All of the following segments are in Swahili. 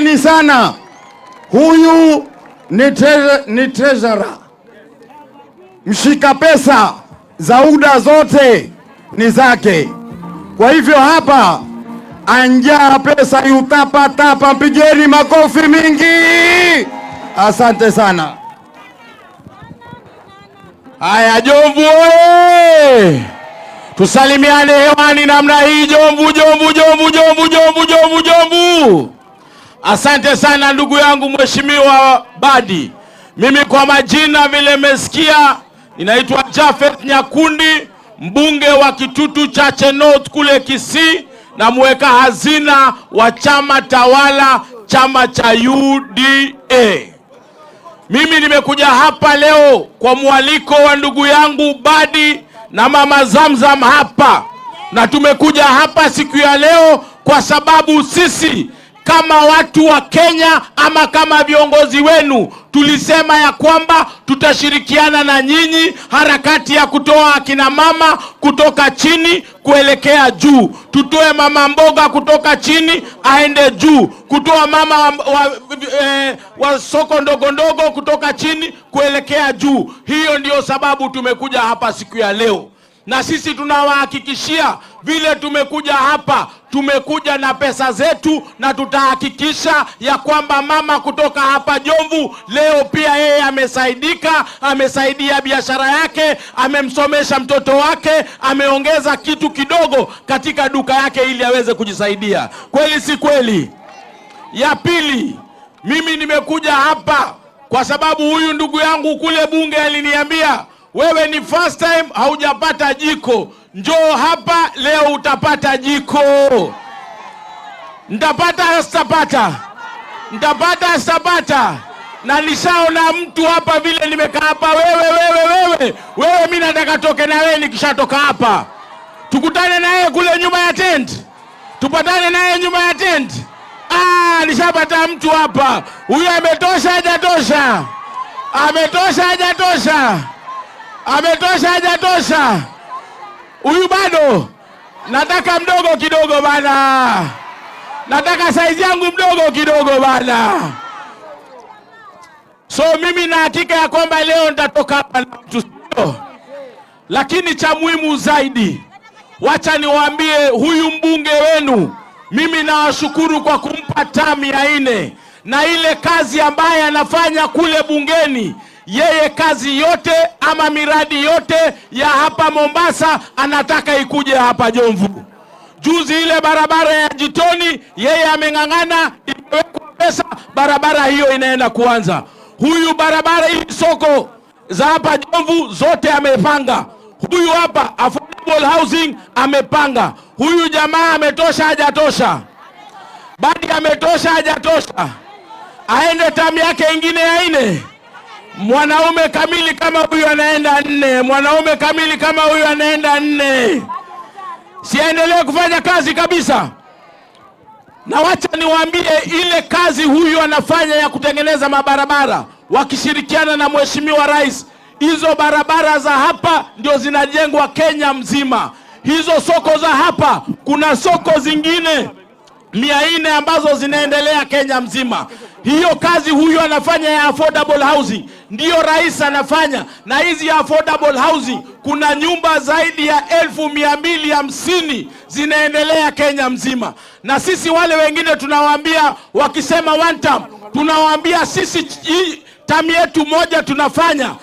Asanteni sana. Huyu ni treasurer, mshika pesa za UDA zote ni zake. Kwa hivyo hapa anjaa pesa yutapa tapa, mpigeni makofi mingi. Asante sana. Haya, Jomvu oye! Tusalimiane hewani namna hii. Jomvu, Jomvu, Jomvu, Jomvu, Jomvu, Jomvu, Jomvu. Asante sana ndugu yangu Mheshimiwa Badi. Mimi kwa majina vile mmesikia, ninaitwa Jafeth Nyakundi, mbunge wa Kitutu Chache North kule Kisii na mweka hazina wa chama tawala, chama cha UDA. Mimi nimekuja hapa leo kwa mwaliko wa ndugu yangu Badi na mama Zamzam hapa, na tumekuja hapa siku ya leo kwa sababu sisi kama watu wa Kenya ama kama viongozi wenu tulisema ya kwamba tutashirikiana na nyinyi harakati ya kutoa akina mama kutoka chini kuelekea juu, tutoe mama mboga kutoka chini aende juu, kutoa mama wa soko ndogo ndogo kutoka chini kuelekea juu. Hiyo ndiyo sababu tumekuja hapa siku ya leo na sisi tunawahakikishia vile tumekuja hapa, tumekuja na pesa zetu, na tutahakikisha ya kwamba mama kutoka hapa Jomvu leo pia yeye amesaidika, amesaidia biashara yake, amemsomesha mtoto wake, ameongeza kitu kidogo katika duka yake ili aweze kujisaidia. Kweli si kweli? Ya pili, mimi nimekuja hapa kwa sababu huyu ndugu yangu kule bunge aliniambia, wewe ni first time haujapata jiko, njoo hapa leo utapata jiko. Ntapata sitapata? Ntapata sitapata? Na nishaona mtu hapa vile nimekaa hapa, wewe wewe wewe wewe, mimi nataka toke na wewe nikishatoka hapa, tukutane naye kule nyuma ya tent, tupatane naye nyuma ya tent. Ah, nishapata mtu hapa. Huyu ametosha hajatosha? Ametosha hajatosha? Ametosha hajatosha? Huyu bado nataka mdogo kidogo bana, nataka saizi yangu mdogo kidogo bana. So mimi na hakika ya kwamba leo nitatoka hapa na mtu, sio? Lakini cha muhimu zaidi, wacha niwaambie huyu mbunge wenu, mimi nawashukuru kwa kumpa term ya nne na ile kazi ambaye anafanya kule bungeni. Yeye kazi yote ama miradi yote ya hapa Mombasa anataka ikuje hapa Jomvu. Juzi ile barabara ya Jitoni yeye ameng'ang'ana, imewekwa pesa, barabara hiyo inaenda kuanza. Huyu barabara hii soko za hapa Jomvu zote amepanga. Huyu hapa affordable housing amepanga. Huyu jamaa ametosha hajatosha? Badi ametosha hajatosha? Aende term yake ingine ya nne. Mwanaume kamili kama huyu anaenda nne. Mwanaume kamili kama huyu anaenda nne. Siendelee kufanya kazi kabisa. Na wacha niwaambie, ile kazi huyu anafanya ya kutengeneza mabarabara wakishirikiana na Mheshimiwa Rais, hizo barabara za hapa ndio zinajengwa Kenya mzima. Hizo soko za hapa, kuna soko zingine 400 ambazo zinaendelea Kenya mzima. Hiyo kazi huyu anafanya ya affordable housing ndiyo rais anafanya, na hizi affordable housing kuna nyumba zaidi ya 250,000 zinaendelea Kenya mzima. Na sisi wale wengine tunawaambia, wakisema one term, tunawaambia sisi hii term yetu moja tunafanya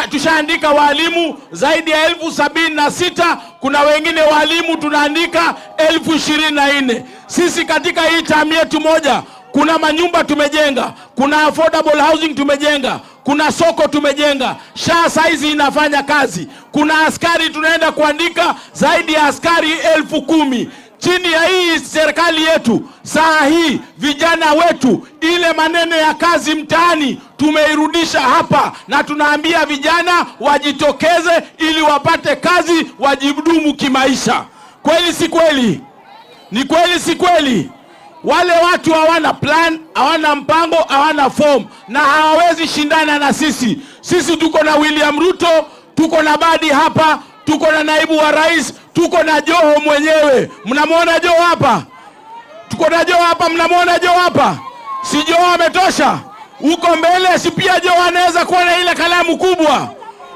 tushaandika walimu zaidi ya 76,000. Kuna wengine walimu tunaandika 24,000. Sisi katika hii term yetu moja kuna manyumba tumejenga, kuna affordable housing tumejenga, kuna soko tumejenga, SHA saizi inafanya kazi, kuna askari tunaenda kuandika zaidi ya askari 10,000. Chini ya hii serikali yetu saa hii vijana wetu, ile maneno ya kazi mtaani tumeirudisha hapa, na tunaambia vijana wajitokeze ili wapate kazi, wajidumu kimaisha. Kweli si kweli? Ni kweli si kweli? Wale watu hawana plan, hawana mpango, hawana form na hawawezi shindana na sisi. Sisi tuko na William Ruto, tuko na Badi hapa, tuko na naibu wa rais, tuko na Joho mwenyewe. Mnamwona Joho hapa? Tuko na Joho hapa, mnamwona Joho hapa? Si Joho ametosha? Huko mbele si pia Joho anaweza kuwa na ile kalamu kubwa?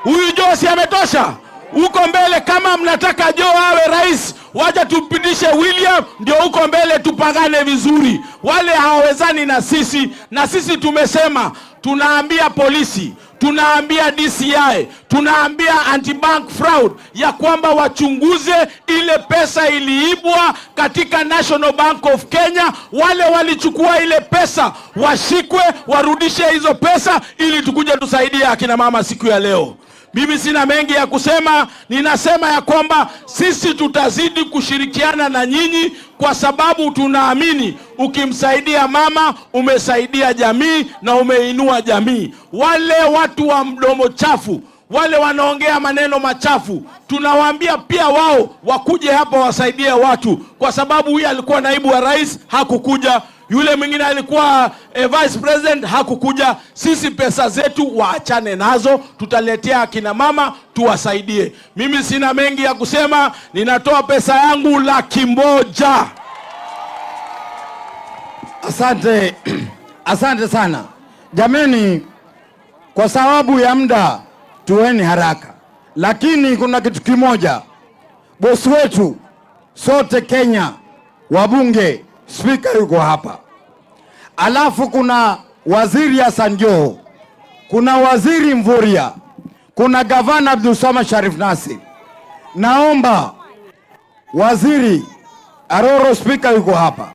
Huyu Joho si ametosha? Huko mbele kama mnataka Joho awe rais, wacha tumpitishe William, ndio huko mbele tupangane vizuri. Wale hawawezani na sisi, na sisi tumesema, tunaambia polisi, tunaambia DCI, tunaambia anti-bank fraud ya kwamba wachunguze ile pesa iliibwa katika National Bank of Kenya. Wale walichukua ile pesa washikwe, warudishe hizo pesa ili tukuje tusaidie akina mama siku ya leo. Mimi sina mengi ya kusema, ninasema ya kwamba sisi tutazidi kushirikiana na nyinyi kwa sababu tunaamini ukimsaidia mama umesaidia jamii na umeinua jamii. Wale watu wa mdomo chafu, wale wanaongea maneno machafu, tunawaambia pia wao wakuje hapa wasaidie watu, kwa sababu huyu alikuwa naibu wa rais hakukuja, yule mwingine alikuwa vice president hakukuja. Sisi pesa zetu waachane nazo, tutaletea akina mama tuwasaidie. Mimi sina mengi ya kusema, ninatoa pesa yangu 100,000. Asante, asante sana jameni. Kwa sababu ya muda tuweni haraka, lakini kuna kitu kimoja, bosi wetu sote Kenya, wabunge, spika yuko hapa, alafu kuna waziri Hassan Joho, kuna waziri Mvurya, kuna gavana Abdulswamad Sharif Nassir. Naomba waziri Aroro, spika yuko hapa.